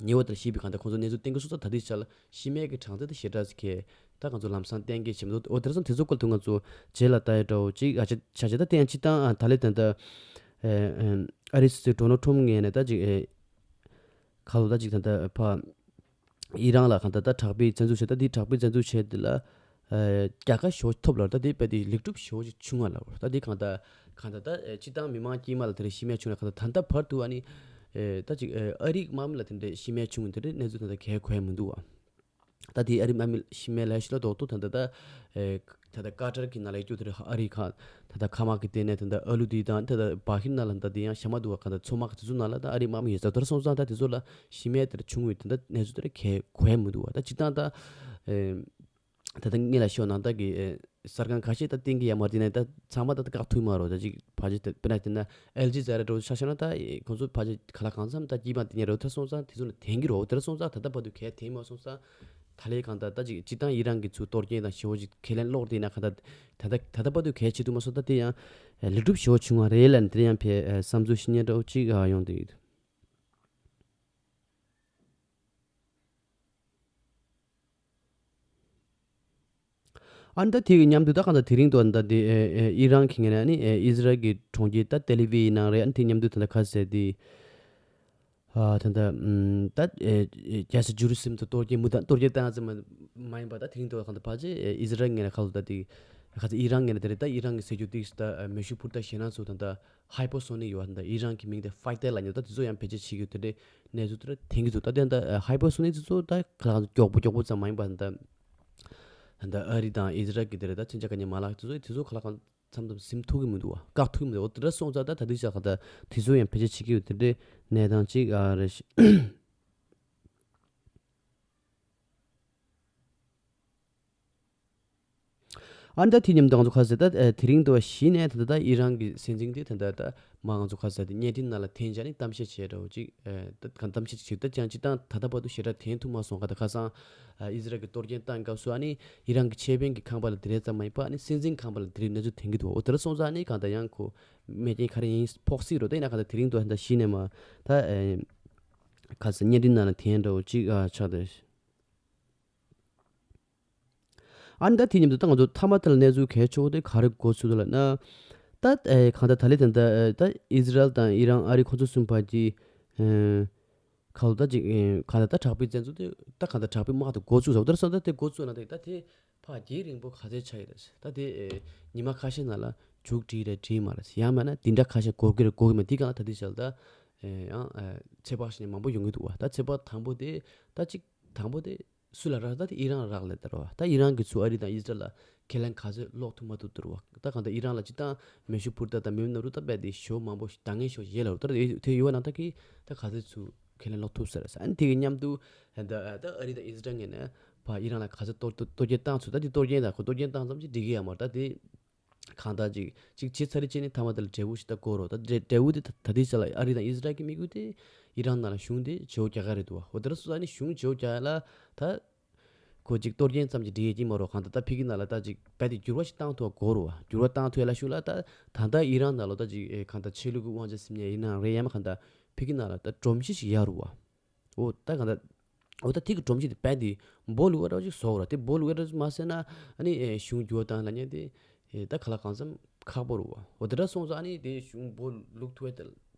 ཉེ་བ་དང་ཤེས་པའི་གང་ལྟར་ཁོང་ཚོ་གནས་ཚུལ་བསྟན་གྱི་སོང་ཙང་ད་འདི་ཆ་ལ་ཤི་རྨས་ཀྱི་གྲངས་ཚད་དེ་ཞེ་དྲག་ཅིག་གས་ ད་ང་ཚོ་ལམ་སང་གཏན་འཁེལ་བྱེད་མི་འདུག་འོ་དེ་ར་སོང་དེ་ཚོ་སྐོར་དུ་ང་ཚོ་རྗེས་ལ་ལྟ་ཡ་འདྲ་བོ་ཅིག་ཨ་ཆ་ཆ་ཆ་ད་བསྟན་ཅི་ཏང་ཨ་ད་ལེ་ད་ད་ཨ་རི་སི་ཌོ་ནལ་ཊམ་ངོས་ནས་ད་ཅིག་ཨེ་ཁ་ལོ་ད་ཅིག་ད་ད་ཕ་ཨི་རན་ལ་གང་ད་ད་དྲག་པོའི་བཙན་འཛུལ་བྱས་ད་དེ་དྲག་པོའི་བཙན་འཛུལ་བྱས་དེ་ལ་ཨ་རྒྱལ་ཁ་ཞོ་ཐོབ་ལ་ད་དེ་དཔེ་དེ་ལེགས་གྲུབ་ཞོ་ཅིག་བྱུང་བ་ལ་ད་དེ་གང་ད་གང་ད་ད་ཨེ་སྤྱི་བཏང་མི་མང་དཀྱིལ་མ་ལ་དེ་རེ་ཤི་རྨས་བྱུང་ལ་གང་ད་ད་ད་བར་དུ་ཨ་ནི་ཨེ་ད་ཅིག་ཨེ་ཨ་རིའི་དམག་མི་ལ་དེ་འདྲའི་ཤི་རྨས་བྱུང་དེ་འདྲའི་གནས་ཚུལ་ད་ད་གལ་གོ་ཡ་མི་འདུག་བ། ད་དེ་ཨ་རི་དམག་མི་ཤི་རྨས་ལ་ཤི་ལ་རྡོག་ཏུ་ད་ད་ད་ཨེ་ད་ད་ཀ་ཏར་གྱི་ནང་ལ་ཡོད་རྒྱུ་དེ་རེད། ཨ་རི་ཁ་ད་ད་མཁའ་དམག་གི་སྟེང་ནས་ད་ད་ཨ་ལུ་དེ་དང་ད་ད་བ་ཧིར་ནང་ལ་ད་དེ་ཡང་ཤ་མ་འདུག་བ། ག་ད་མཚོ་དམག་གི་དེ་ཚོ་ནང་ལ་ད་ཨ་རི་དམག་མི་ཡོད་ས་དོར་སོང་ཙང་ད་དེ་ཚོ་ལ་ཤི་རྨས་དེ་འདྲ་བྱུང་ཡོད་དེ་ད་གནས་ཚུལ་དེ་འདྲ་གལ་གོ་ཡ་མི་འདུག་བ། ད་སྤྱི་བཏང་ད་ཨེ་ད་ལྟ་ངེད་ལ་ཤོད་ནང་ལྟ་གི་ཨེ་གསར་ཁང་ཁ་ཤས་ད་བསྟན་གི་ཡ་མ་རེད་ནས་ད་ཚང་མ་ད་ད་བཀག་ཐུབ་མ་རེད། ད་ཅིག་ཕ་ཅི་ད་དཔེར་ན་དེ་ན་ཨལ་ཇི་ཛ་ར་འདྲ་བོ་ཆ་བཞག་ན་ད་ཁོང་ཚོ་ཕ་ཅི་ག་ལ་གང་འཚམ་ད་སྐྱིད་པ་དེ་ཉེ་རོ་ཐར་སོང་ཙང་དེ་ཚོ་ནས་དེང་གི་རོ་དེར་སོང་ཙང་ད་ལྟ་བར་དུ་གལ་དེ་མ་སོང་ཙང་ད་ལས་གང་ད་ད་ཅིག་སྤྱི་བཏང་ཨི་རན་གི་ཚུར་གཏོར་སྐྱོན་དང་ཞེ་བོ་ཅིག་ཁས་ལེན་ལོག་དེ་ན་གང་ད་ད་ད་ད་ལྟ་བར་དུ་གལ་ཆེ་དུ་མ་སོང་ད་དེ་ཡང་ལེགས་གྲུབ་ཞེ་བོ་བྱུང་བ་རེད་ལ་དེ་ཡང་ཕེ་བསམ་ཚུལ་ཤི་ཉེ་འདྲ་བོ་ཅིག་ཡོང་དེ་ཡོད། ཨ་ནི་ད་དེ་གི་མཉམ་དུ་ད་གང་ལྟར་དེ་རིང་དུ་ད་དེ་ཨེ་ཨེ་ཨི་རན་གྱི་ངོས་ནས་ནི་ཨེ་ཨི་ཟི་རལ་གྱི་གྲོང་ཁྱེར་ད་ཏེལ་ཨི་ཝི་ཡི་ནང་རེད། ཨ་ནི་དེ་མཉམ་དུ་ད་ལྟ་ག་ཟེར་དེ་ཨ་ད་ད་ཨམ་ད་ཨེ་ཨེ་རྒྱལ་ས་ཇུ་རུ་སི་ལམ་དུ་གཏོར་སྐྱོན་མུ་མཐའ་གཏོར་སྐྱོན་བཏང་ཙམ་མ་མ་ཡིན་པ་ད་དེ་རིང་དུ་གང་ལྟར་ཕལ་ཆེར་ཨེ་ཨི་ཟི་རལ་ངོས་ནས་ཁ་ལོ་ད་དེ་ག་ཚོད་ཨི་རན་ངོས་ནས་དེ་རེད། ད་ཨི་རན་གྱི་ཟེར་རྒྱུ་དེ་ད་མེ་ཤུགས་འཕུར་མདའ་ཞེད་སྣང་ཚོ་ད་ད་ཧའི་པར་སོ་ནིག་ཡོད་པ་དང་ཨི་རན་གྱི་མིང་དེ་ཕའི་ཊར་ལབ་མཁན་ད་དེ་ཚོ་ཡང་བེད་སྤྱོད་བྱེད་ཀྱི་ཡོད། དེ་འདྲའི་གནས་ཚུལ་དེ་འདྲ་ཐོན་གྱི་འདུག་ད་ལྟ་ད་ཧའི་པར་སོ་ནིག་དེ་ཚོ་ད་ག་ལ་མགྱོགས་པོ་མགྱོགས་པོ་ཙམ་མ་ཡིན་པ་ད་ད་ཨ་རི་དང་ཨི་ཟི་རལ་གྱི་དེ་རེད་ད་མཚོན་ཆ་ག་ནས་མ་ལག་དེ་ཚོ་དེ་ཚོ་ག་ལ་གང་འཚམ་འཚམ་ཟིན་ཐུབ་ཀྱི་མི་འདུག་བ། བཀག་ཐུབ་ཀྱི་མི་འདུག་འོ་དེ་འདྲ་སོང་ཙང་ད་ད་དུས་ཆ་ག་ད་དེ་ཚོ་ཡང་བེད་སྤྱོད་བྱེད་ཀྱི་ཡོད། དེ་འདྲའི་གནས་སྟངས་ཅིག་ཨ་རེད། ཨ་ནི་ད་དེ་མཉམ་དུ་ང་ཚོ་ཁ་ཟེར་ད་ཨེ་དེ་རིང་དུ་བ་གཞི་ནས་ད་ད་ད་ཨི་རན་གྱི་སྲིད་འཛིན་དེ་ད་ད་ད་མ་ང་ཚོ་ཁ་ཟེར་དེ་བརྙན་འཕྲིན་ནང་ལ་འཐེན་བྱས་ནས་གཏམ་བཤད་བྱས་འདྲ་བོ་ཅིག་ཨེ་ད་གང་གཏམ་བཤད་ཅིག་བྱས་ད་ཅང་ཅི་ཏང་ད་ལྟ་བར་དུ་ཞེ་དྲག་འཐེན་ཐུབ་མ་སོང་། ག་ད་ཁ་སང་ཨ་ཨི་ཟི་རལ་གྱི་གཏོར་སྐྱོན་བཏང་སྐབས་སུ་ཨ་ནི་ཨི་རན་གྱི་ཆེད་དཔོན་གྱི་ཁང་པ་ལ་དེ་རེད་ཙམ་མ་ཡིན་པ་ཨ་ནི་སྲིད་འཛིན་ཁང་པ་ལ་དེ་རིང་གནས་ཚུལ་འཐེན་གྱི་འདུག་འོ་དེ་འདྲ་སོང་ཙང་ཨ་ནི་གང་ད་ཡང་ཁོ་མེད་རྐྱེན་ག་རེ་ཡིན་ཕོག་སྲིད་རོ། ད་ཡིན་ན་གང་ད་དེ་རིང་དུ་ད་གཞི་ནས་མ་ད་ཨེ་ཁ་ཟེར་བརྙན་འཕྲིན་ནང་ལ་འཐེན་འདྲ་བོ་ཅིག་ཨ་ཆགས་ད། ཨ་ནི་ད་དེ་མཉམ་དུ་ད་ང་ཚོ་མཐའ་མ་དེ་ལ་གནས་ཚུལ་གལ་ཆེ་བོ་དེ་ག་རེ་འགོ་ཚུགས་འདུག་ལབ་ན། ད་ཨེ་གང་ལྟར་ད་ལེ་དེ་འདྲ་ཨེ་ད་ཨི་ཟི་རལ་དང་ཨི་རན་ཨ་རི་ཁོ་ཚོ་གསུམ་བར་གྱི་ཨེ་ག་ལ་ད་ཅིག་ཨེ་གང་ལྟར་ད་དྲག་པོའི་བཙན་འཛུལ་དེ་ད་གང་ལྟར་དྲག་པོའི་དམག་དེ་འགོ་ཚུགས་ཟེར་བ་དེ་སོང་ད་དེ་འགོ་ཚུགས་ན་དེ་ད་དེ་ཕར་རྒྱུན་རིང་པོ་ག་ཚོད་ཆགས་ཡོད་རེད། ད་དེ་ཨེ་ཉི་མ་ཁ་ཤས་ནང་ལ་མཇུག་སྒྲིལ་རེད་སྒྲིལ་མ་རེད། ཡང་མིན་ན་འདི་འདྲ་ཁ་ཤས་འགོར་གི་རེད་འགོར་གི་མེད། དེ་གང་ལ་ད་དེ་བྱས་ད་ཨེ་ཡང་ཨེ་ཚོད་དཔག་བྱས་ནས་མང་པོ་ཡོང་གི་འདུག་བ། ད་ཚོད་དཔག་དང་པོ་དེ་ད་ཅིག་དང་པོ་དེ་སུ་ལ་རག་ད་དེ་ཨི་རན་ལ་རག་ལས་ད་རོ། ད་ཨི་རན་གྱི་ཚུར་ཨ་རི་དང་ཨི་ཟི་རལ་ལ་ཁས་ལེན་ག་ཚོད་ལོག་ཐུབ་མ་ཐུབ་ད་རོ། ད་གང་ལྟར་ཨི་རན་ལ་སྤྱིར་བཏང་མེ་ཤུགས་འཕུར་མདའ་དང་མི་མི་ནོར་བུ་ད་རྦད་དེ་ཞོ་མང་པོ་ད་ངན་ཞོ་ཡེ་ལ་རོ། ད་དེ་ཡོད་ན་ད་གི་ད་ག་ཚོད་ཚུར་ཁས་ལེན་ལོག་ཐུབ་ས་རེད། ཨ་ནི་དེ་གི་མཉམ་དུ་ད་ད་ཨ་རི་དང་ཨི་ཟི་རལ་ངོས་ནས་ཕར་ཨི་རན་ལ་ག་ཚོད་གཏོར་གཏོར་སྐྱོན་བཏང་ཚུལ་ད་དེ་གཏོར་སྐྱོན་དང་ཁོ་གཏོར་སྐྱོན་བཏང་ཙམ་གྱིས་འགྲིག་གི་ཡོད་མ་རེད། ད་དེ་གང་ལྟར་ཅིག་ཅིག་བྱས་ཚར་རེད་བྱས་ནས་མཐའ་མ་དེ་ལ་འབྲས་བུ་ཞིག་ད་དགོས་རོ། ད་འབྲས་འབྲས་བུ་དེ་ད་ད་ལྟའི་ཆ་ལ་ཨ་རི་དང་ཨི་ཟི་རལ་གྱི་དམིགས་ཡུལ་དེ་ཨི་རན་ནང་ལ་གཞུང་དེ་བརྗེ་པོ་རྒྱག་ག་རེད་འདུག་བ། འོ་དེ་འདྲ་སོང་ཙང་ཨ་ནི་གཞུང་བརྗེ་པོ་རྒྱག་ཡ་ལ་ད་ཁོ་ཅིག་གཏོར་སྐྱོན་ཙམ་གྱིས་འགྲིག་ཡས་ཀྱི་མ་རོ། གང་ལྟར་ད་ཕ་གི་ནང་ལ་ད་ཅིག་རྦད་དེ་འགྱུར་བ་ཞིག་བཏང་ཐུབ་པ་དགོས་རོ་བ། འགྱུར་བ་བཏང་ཐུབ་ཡ་ལ་ཤུགས་ལ་ད་ད་ལྟ་ཨི་རན་ནང་ལ་ད་ཅིག་ཨེ་གང་ལྟར་ཆོས་ལུགས་ཀྱི་དབང་ཆ་ཟེར་མཁན་ཡིན་ནའང་རེད། ཡང་མིན་གང་ལྟར་ཕ་གི་ནང་ལ་ད་སྒྲོམ་གཞི་ཞིག་ཡོད་རེད་བ། འོ་ད་གང་ལྟར་འོ་ད་དེ་གི་སྒྲོམ་གཞི་དེ་རྦད་དེ་སྦོ་ལུག་པ་འདྲ་ཅིག་བཟོ་དགོས་རེད། དེ་སྦོ་ལུག་པ་འདྲ་ཅིག་མ་ཟེར་ན་ཨ་ནི་ཨེ་གཞུང་འགྱུར་བ་བཏང་ལབ་མཁན་དེ་ཨེ་ད་ག་ལ་གང་འཚམ་ཁག་པོ་རེད་བ། འོ་དེ་འདྲ་སོང་ཙང་ཨ་ནི་དེ་གཞུང་སྦོ་ལུག་ཐུབ་པ་དེ་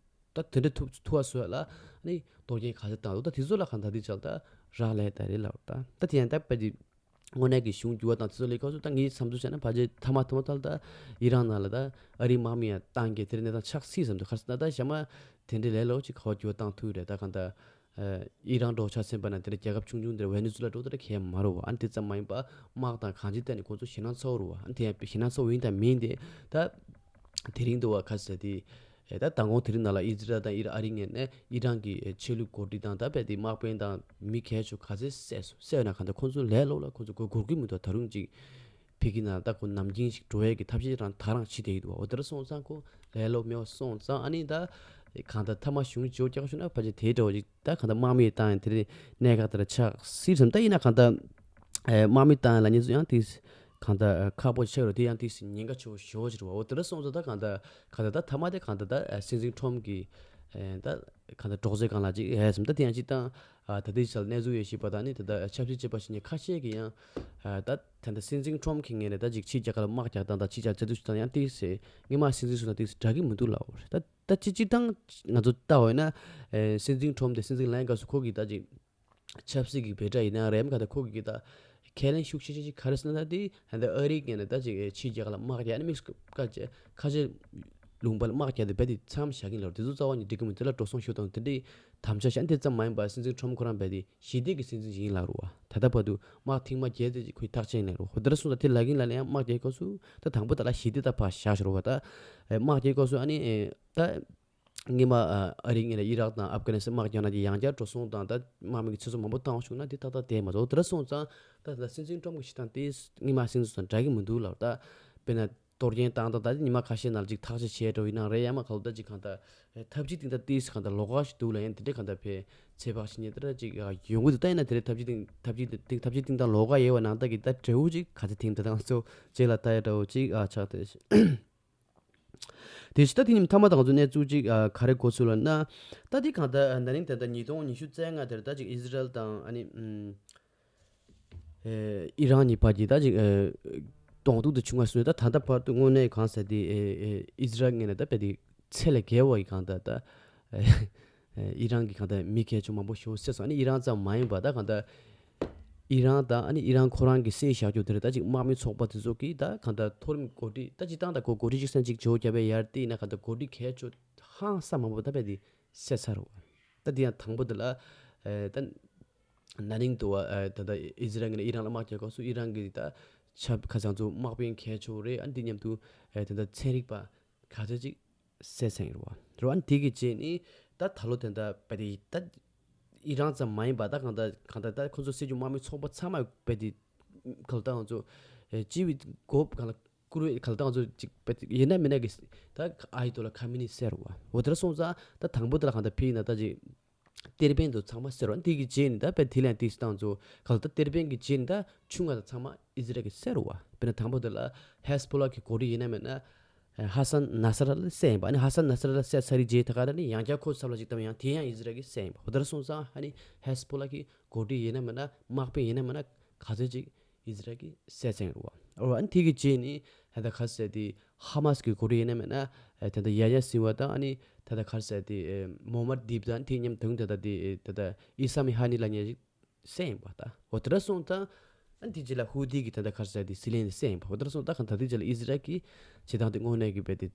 ད་དེ་འདྲ་ཐུབ་ཐུབ་པ་བཟོ་ཡ་ལ་ཨ་ནི་གཏོར་སྐྱོན་ག་ཚོད་བཏང་འདུག་ད་དེ་ཚོ་ལ་གང་ལྟར་དེ་ཆགས་ད་རག་ལས་ད་རེད་ལབ། ད་ད་དེ་ཡང་ད་རྦད་དེ་དངོས་གནས་ཀྱི་གཞུང་འགྱུར་བ་བཏང་དེ་ཚོ་ལས་ཁ་སོ་ད་ངའི་བསམ་ཚུལ་བྱས་ན་ཕལ་ཆེར་མཐའ་མ་མཐའ་མ་ཐལ་ད་ཨི་རན་ནང་ལ་ད་ཨ་རིའི་དམག་མི་ཡང་བཏང་གི་དེ་རིང་གནས་སྟངས་ཆགས་སྲིད་བསམ་འདུག་ག་རེ་ཟེར་ན་ད་ཞག་མ་དེ་འདྲའི་ལས་སླ་པོ་ཅིག་ག་པར་འགྱུར་བ་བཏང་ཐུབ་རེད། ད་གང་ལྟར་ཨི་རན་འདྲ་ཆ་མཚོན་པ་ན་དེ་འདྲ་རྒྱལ་ཁབ་ཆུང་ཆུང་དེ་འདྲ་ཝེ་ནེ་ཛུ་ལ་འདྲ་དེ་འདྲ་གལ་མ་རུང་བ། ཨ་ནི་དེ་ཙམ་མ་ཡིན་པ་དམག་དང་གང་ཅིའི་ཐད་ནས་ཁོང་ཚོ་ཞེད་སྣང་ཚ་པོ་རུང་བ། ཨ་ནི་དེ་ཡང་ཞེད་སྣང་ཚ་པོ་ཡིན་དང་མིན་དེ་ད་དེ་རིང་དུ་བ་ག་ཟེར་དེ། ཨེ་ད་མདང་དགོང་དེ་རིང་ནང་ལ་ཨི་ཛི་རལ་དང་ཨི་ར་ཨ་རི་ངོས་ནས་ཨི་རན་གྱི་ཨེ་ཆོས་ལུགས་འགོ་ཁྲིད་དང་ད་དཔེ་དེ་དམག་དཔོན་དང་མི་གལ་ཆེ་ག་ཚོད་བསད་སོང་། བསད་ན་གང་ལྟར་ཁོང་ཚོ་ལས་སླ་པོ་ལ་ཁོང་ཚོ་མགོ་སྒུར་གྱི་མི་འདུག་ད་རུང་ཅིག་ཕ་གི་ནང་ད་ཁོ་ནམ་རྒྱུན་ཞིག་འགྲོ་ཡས་ཀྱི་ཐབས་ཤེས་རང་ད་རང་བྱེད་བསྡད་ཀྱི་འདུག་འོ་དེ་འདྲ་སོང་ཙང་ཁོ་ལས་སླ་པོ་མེད་པ་སོང་ཙང་ཨ་ནི་ད་གང་ལྟར་མཐའ་མ་གཞུང་བརྗེ་པོ་རྒྱག་ཤོག་ན་ཕལ་ཆེར་དེའི་འདྲ་བོ་ཅིག་ད་གང་ལྟར་དམག་མི་བཏང་ཡང་དེ་རིང་གནད་འགག་དེ་འདྲ་ཆགས་སྲིད་བསམ། ད་ཡིན་ན་གང་ལྟར་ཨེ་དམག་མི་བཏང་ཡ་ལབ་མཁན་ཚོ་ཡང་དེ་གང་ལྟར་ཨེ་ཁག་པོ་ཆགས་རེད། དེ་ཡང་དེ་ཉེན་ཁ་ཆེ་པོ་ཞེ་པོ་ཅིག་རེད་བ། འོ་དེ་འདྲ་སོང་ཙང་ད་གང་ལྟར་གང་ལྟར་ད་མཐའ་མ་དེ་གང་ལྟར་ད་ཨེ་སྲིད་འཛིན་ཁྲོམ་གྱི་ཨེ་ད་ གང་ལྟར་སྒྲོག་ཙེ་སྒང་ལ་ཅིག་ཧེ་སམ་ད་དེ་ཡང་ཅིག་བཏང་། ཨ་ད་ལྟའི་ཆར་གནས་ཚུལ་ཡོད་ཤེས་པ་དང་ནི་ད་ལྟ་ཆབ་སྲིད་བྱེད་པ་ཞིག་ནས་ཁ་ཤས་ཀྱིས་ཡང་ཨ་ད་ད་ལྟ་སྲིད་འཛིན་ཁྲོམ་གྱི་ངོས་ནས་ད་ཅིག་ཕྱིའི་རྒྱལ་ཁབ་ལ་དམག་རྒྱག་སྟངས་དང་ཕྱིའི་རྒྱལ་རྩ་དུས་སུ་ད་ཡང་ཏིག་སེ་སྔོན་མ་སྲིད་འཛིན་སུ་དང་ཏིག་སེ་འདྲ་གི་མི་འདུག་ལབ་པ་རེད། ད་ད་ཅིག་སྤྱིར་བཏང་ང་ཚོ་ལྟ་བ་ཡིན་ན་ཨེ་སྲིད་འཛིན་ཁྲོམ་དེ་སྲིད་འཛིན་ལངས་སྐབས་སུ་ཁོ་གིས་ད་ཅིག་ཆབ་སྲིད་ཀྱི་འབོད་སྒྲ་ཡིན་ན་རེད་མ་ག་ད་ཁོ་གི་ད་ཁས་ལེན་ཤུགས་ཆེ་ཆེ་ཅིག་ག་རེ་ཟེར་ན་ད་དེ་ཧན་ད་ཨ་རིའི་ངོས་ནས་ད་ཅིག་ཕྱིའི་རྒྱལ་ཁབ་ལ་དམག་རྒྱག་ནི་དམིགས་སུ་བཀར་བྱས་ཁ་ཆེ་ལུང་པ་ལ་དམག་རྒྱག་དེ་རྦད་དེ་མཚམས་བཞག་གིན་ལབ་རེད། དེ་ཚོ་རྩ་བ་ནས་འགྲིག་གི་མི་འདུག་ལ་འགྲོ་སོང་ཤོར་དང་དེ་འདྲའི་དམ་བཅའ་བཞག་དེ་ཙམ་མ་ཡིན་པར་སྲིད་འཛིན་ཁྲོམ་ཁོ་རང་རྦད་དེ་ཞི་བདེ་གི་སྲིད་འཛིན་ཞིག་ཡིན་ལབ་རེད་བ། ད་ལྟ་བར་དུ་དམག་ཐེངས་མ་བརྒྱད་དེ་ཅིག་ཁོས་ཐག་བཅད་ཡིན་ལབ་རེད་བ། དེ་འདྲ་སོང་ཙང་དེ་ལབ་གིན་ལབ་ལ་ཡང་དམག་རྒྱག་སྐབས་སུ་ད་དང་པོ་ད་ལ་ཞི་བདེ་ད་ཕར་བཞག་ཤོར་བ་ད་དམག་རྒྱག་སྐབས་སུ་ཨ་ནི་ད། སྔོན་མ་ཨ་རིའི་ངོས་ནས་ཨི་རག་དང་ཨབ་གྷ་ནི་སི་ཐན་དམག་རྒྱག་ན་དེ་ཡང་བསྐྱར་འགྲོ་སོང་དང་ད་དམག་མི་གི་ཚེ་སྲོག་མང་པོ་བཏང་བ་བྱུང་ན་དེ་ཏག་ཏག་བསྡད་མ་རེད། དེ་འདྲ་སོང་ཙང་ད་ད་སྲིད་འཛིན་ཁྲོམ་གྱི་བྱེད་སྟངས་དེ་སྔོན་མ་སྲིད་འཛིན་དང་འདྲ་གི་མི་འདུག་ལབ། ད་དཔེར་ན་གཏོར་སྐྱོན་བཏང་སྟངས་ད་ཉི་མ་ཁ་ཤས་ནང་ལ་ཅིག་ཐག་གཅོད་བྱས་འགྲོ་ཡིན་ན་རེད། ཡང་མ་ག་ལ་ད་ཅིག་གང་ལྟར་ཐབས་ཇུས་སྟེང་ད་ཏིས་གང་ལྟར་ལོགས་ཀ་ཞིག་འདུག་ལབ་ཡང་དེ་འདྲའི་གང་ལྟར་ཕན་ཚེ་བག་ཞིག་ཉེ་ད་ཅིག་ཡོང་གི་འདུག་ད་ཡིན་ན་དེ་འདྲའི་ཐབས་ཇུས་སྟེང་ཐབས་ཇུས་སྟེང་ཐབས་ཇུས་སྟེང་ད་ལོགས་ཀ་ཡོད་པ་ནང་ད་གི་ད་འབྲས་བུ་ཅིག་ག་ཚོད་ཐེབས་ད་ད་ང་ཚོ་རྗེས་ལ་ལྟ་ཡ་འདྲ་བོ་ཅིག་ཨ་ཆགས་ཏེ། དེ་བཞིན་ད་དེ་ཉིན་མཐའ་མ་དང་ཚོ་གནས་ཚུལ་ཅིག་ཨ་ག་རེ་གོ་ཚུལ་ལ་ན། ད་དེ་གང་ལྟར་ན་ནིང་དེ་ལྟར་ཉིས་སྟོང་ཉི་ཤུ་རྩ་ལྔ་དེར་ད་ཅིག་ཨི་ཟི་རལ་དང་ཨ་ནི་ཨམ་ཨེ་ཨི་རན་གཉིས་བར་གྱི་ད་ཅིག་ཨེ་གདོང་ཐུག་དེ་བྱུང་བ་སོང་ད་ད་ལྟ་བར་དུ་དངོས་གནས་གང་ཟེར་དེ་ཨེ་ཨེ་ཨི་ཟི་རལ་ངོས་ནས་ད་དཔེ་དེ་ཚད་ལས་བརྒལ་བ་ཡི་གང་ལྟར་ད་ཨེ་ཨི་རན་གྱི་གང་ལྟར་མི་སྐད་ཆ་མང་པོ་ཞེ་པོ་བསད་སོང་། ཨ་ནི་ཨི་རན་ཙམ་མ་ཡིན་པ་ད་གང་ལྟར། ཨི་རན་དང་ཨ་ནི་ཨི་རན་ཁོ་རང་གི་སྲིད་བཞག་རྒྱུ་དེར་ད་ཅིག་དམག་མི་ཚོགས་པ་དེ་ཚོ་གིས་ད་གང་ལྟར་མཐོ་རིམ་འགོ་ཁྲིད་ད་ཅིག་ཏང་ད་གོ་འགོ་ཁྲིད་ཅིག་སན་ཅིག་ཇོ་རྒྱ་བལ་ཡར་ཏི་ན་གང་ལྟར་འགོ་ཁྲིད་གལ་ཆེ་ཧང་སང་མང་པོ་ད་བས་དེ་བསད་ཚར་རོ། ད་དེ་ཡང་དང་པོ་དེ་ལ་ཨེ་ད་ན་ནིང་དུ་བ་ཨེ་ད་ད་ཨི་ཟི་རལ་གྱི་ནས་ཨི་རན་ལ་དམག་རྒྱག་སྐབས་སུ་ཨི་རན་གྱི་ད་ཆབ་ཁ་སང་ཚོ་དམག་དཔོན་གལ་ཆེ་རེད། ཨ་ནི་དེ་མཉམ་དུ་ཨེ་ད་ད་ཚན་རིག་པ་ག་ཚོད་ཅིག་བསད་ཚར་ཡིན་རེད་བ། རེད་བ། ཨ་ནི་དེ་གི་རྗེས་ནི་ད་ད་ལོ་དེ་འདྲ་བས་དེ་ད་ཨི་རན་ཙམ་མ་ཡིན་པ་ད་གང་ལྟར་གང་ལྟར་ད་ཁོ་ཚོ་སྲིད་བྱུས་དམག་མི་ཚོགས་པ་ཚང་མ་བས་དེ་ག་ལ་ད་ང་ཚོ་ཨེ་སྤྱི་བའི་སྒོ་ག་ལ་བསྐུར་བའི་ག་ལ་ད་ང་ཚོ་ཅིག་བས་ཡིན་ན་མིན་ན་གི་ད་ཨ་ཡི་ཏོ་ལ་ཁ་མི་ནི་ཟེར་བ་འོ་དེ་འདྲ་སོང་ཙང་ད་དང་པོ་དེ་ལ་གང་ལྟར་ཕི་ཡིན་ན་ད་ཅིག་ཏེར་པན་དུ་ཚང་མ་ཟེར་བ་འདི་གི་རྗེས་ནི་ད་བས་དེ་ལན་ཏིས་ད་ང་ཚོ་ག་ལ་ད་ཏེར་པན་གི་རྗེས་ནི་ད་ཆུང་ང་ད་ཚང་མ་ཨི་ཟི་རལ་གི་ཟེར་བ། དཔེར་ན་དང་པོ་དེ་ལ་ཧེ་སི་བྷོ་ལ་གི་འགོ་ཁྲིད་ཡིན་ན་མིན་ན། ཧ་སན་ནཱ་སར་ལ་བསད་ཡིན་པ། ཨ་ནི་ཧ་སན་ནཱ་སར་ལ་བསད་ཚར་རི་རྗེས་ད་ག་ད་ནི་ཡང་བསྐྱར་ཁོ་ཚབ་ལ་ཅིག་བཏང་ཡང་དེ་ཡང་ཨི་ཟི་རལ་གྱིས་བསད་ཡིན་པ། འོ་དེ་འདྲ་སོང་ཙང་ཨ་ནི་ཧེ་སི་བྷོ་ལ་གི་འགོ་ཁྲིད་ཡིན་ན་མིན་ན་དམག་དཔོན་ཡིན་ན་མིན་ན་ག་ཚོད་ཅིག་ཨི་ཟི་རལ་གྱིས་བསད་ཚར་ཡིན་རུང་བ། འོ་ཨ་ནི་དེ་གི་རྗེས་ནི་ད་ལྟ་ག་ཟེར་དེ་ཧ་མ་སི་གི་འགོ་ཁྲིད་ཡིན་ན་མིན་ན་ད་ལྟ་ཡ་ཡ་སིན་ཝ་དང་ཨ་ནི་ད་ལྟ་ག་ཟེར་དེ་མོ་མར་དིབ་དང་དེ་མཉམ་དུ་ད་ལྟ་དེ་ད་ལྟ་ཨི་ས་མི་ཧ་ནི་ལབ་མཁན་ཅིག་བསད་ཡིན་པ་ད། འོ་དེ་འདྲ་སོང་ཙང་ཨ་ནི་དེ་རྗེས་ལ་ཧུ་ཐི་གི་ད་ལྟ་ག་རེ་ཟེར་དེ་སི་ལིང་དེ་བསད་ཡིན་པ། འོ་དེ་འདྲ་སོང་ད་གང་ད་དེ་རྗེས་ལ་ཨི་ཟི་རལ་གྱི་བྱེད་སྟངས་དེ་དངོས་གནས་ཀྱི་རྦད་དེ་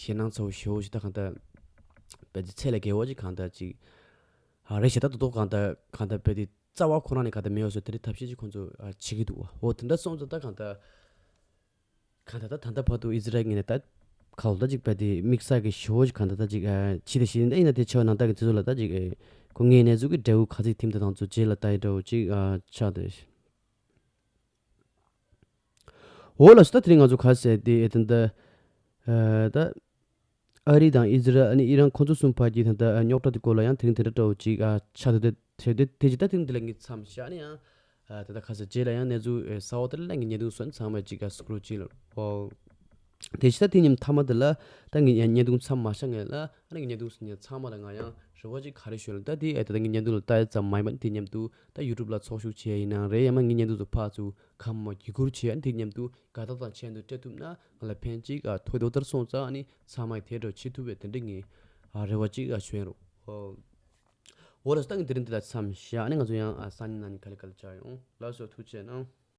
ཞེད་སྣང་ཚ་བོ་ཞེ་པོ་ཞིག་ད་གང་ད་རྦད་དེ་ཚད་ལས་བརྒལ་བ་ཅིག་གང་ད་ཅིག་ཨ་རེད་ཤག་ད་དོ་དོ་གང་ད་གང་ད་རྦད་དེ་རྩ་བ་ཁོ་རང་ནས་གང་ད་མེད་བ་སོ་དེ་འདྲའི་ཐབས་ཤེས་ཅིག་ཁོང་ཚོ་ཨ་བྱེད་ཀྱི་འདུག་བ། འོ་དེ་འདྲ་སོང་ཙང་ད་གང་ད། གང་ལྟར་ད་ད་ལྟ་བར་དུ་ཨི་ཟི་རལ་གྱི་ནས་ད་ག་ལ་ད་ཅིག་བས་དེ་དམིགས་བསལ་གྱི་ཞེ་པོ་ཅིག་གང་ལྟར་ད་ཅིག་ཨ་ཕྱི་དེ་ཞིག་ཨིན་ན་དེ་ཆེ་བ་ནང་ལྟར་གྱི་དེ་ཚོ་ལ་ད་ཅིག་ཨེ་ཁོ་ངའི་གནས་ཚུལ་གྱི་འབྲས་བུ་ག་ཚིག་ཐིམ་དེ་དང་ཚོ་རྗེས་ལ་ལྟ་ཡི་འདྲ་བོ་ཅིག་ཨ་ཆགས་ཏེ། འོ་ལགས་སོ། ད་དེ་རིང་ང་ཚོ་ག་ཟེར་དེ་ཨེ་ད་ད་ཨ་ད། ཨ་རི་དང་ཨི་ཟི་རལ་ཨ་ནི་ཨི་རན་ཁོ་ཚོ་གསུམ་བར་གྱི་ད་ལྟ་རྙོག་དྲ་དེ་སྐོར་ལ་ཡང་དེ་རིང་དེ་འདྲ་འདྲ་བོ་ཅིག་ཨ་ཆགས་འདུག་དེ་དེ་དེ་ཅི་ད་དེ་རིང་དེ་ལ་ངས་མཚམས་བཞག་ནས་ཡང་ཨ་ད་ལྟ་ཁ་ས་རྗེས་ལ་ཡང་གནས་ཚུལ་ཨེ་གསར་བ་དེ་ལ་ངས་བརྙན་ཐུང་བཟོས་ནས་ཚང་མ་ཅིག་ཨ་སྐུ་རུ་ཅིག་ལ་ཨོ། དེ་ཅི་ད་དེ་ཉིན་མཐའ་མ་དེ་ལ་ད་ངས་ཡང་བརྙན་ཐུང་མཚམས་མ་བཞག་ངས་ལ་ཨ་ནི་ངས་བརྙན་ཐུང་ཟིན་ཡང་ཚང་མ་ལ་ང་ཡང་རེ་བ་ཅིག་ག་རེ་ཞུ་ལ་ད་དེ་ཨེ་ད་ལྟ་ངས་བརྙན་ཐུང་ལ་ལྟ་ཡ་ཙམ་མ་ཡིན་པ་དེ་མཉམ་དུ་ད་ཡུ་ཊུབ་ལ་ཚོགས་ཞུགས་བྱས་ཡིན་ནའང་རེད། ཡང་མ་ངས་བརྙན་ཐུང་དུ་ཕར་ཚུར་ཁམས་མ་བརྒྱུད་སྐུར་བྱས་ཨ་ནི་དེ་མཉམ་དུ་དགའ་རྟགས་དང་ཆེད་དུ་སྤྲད་ཐུབ་ན་ང་ལ་ཕན་ཅིག་ཨ་ཐོགས་དོ་ལྟར་སོང་ཙང་ཨ་ནི་ཚང་མས་དེ་འདྲ་བྱེད་ཐུབ་པའི་དེ་འདྲ་ངས་ཨ་རེ་བ་ཅིག་ཨ་བྱོན་རོགས། ཨོ། འོ་ལགས་སོ། ད་ངས་དེ་རིང་འདི་ལ་མཚམས་བཞག་ཨ་ནི་ང་ཚོ་ཡང་ཨ་སང་ཉིན་གནངས་ཉིན་ག་ལེ་ག་ལེ་མཇལ་ཡོང་། ལགས་སོ། ཐུགས་རྗེ་གནང་།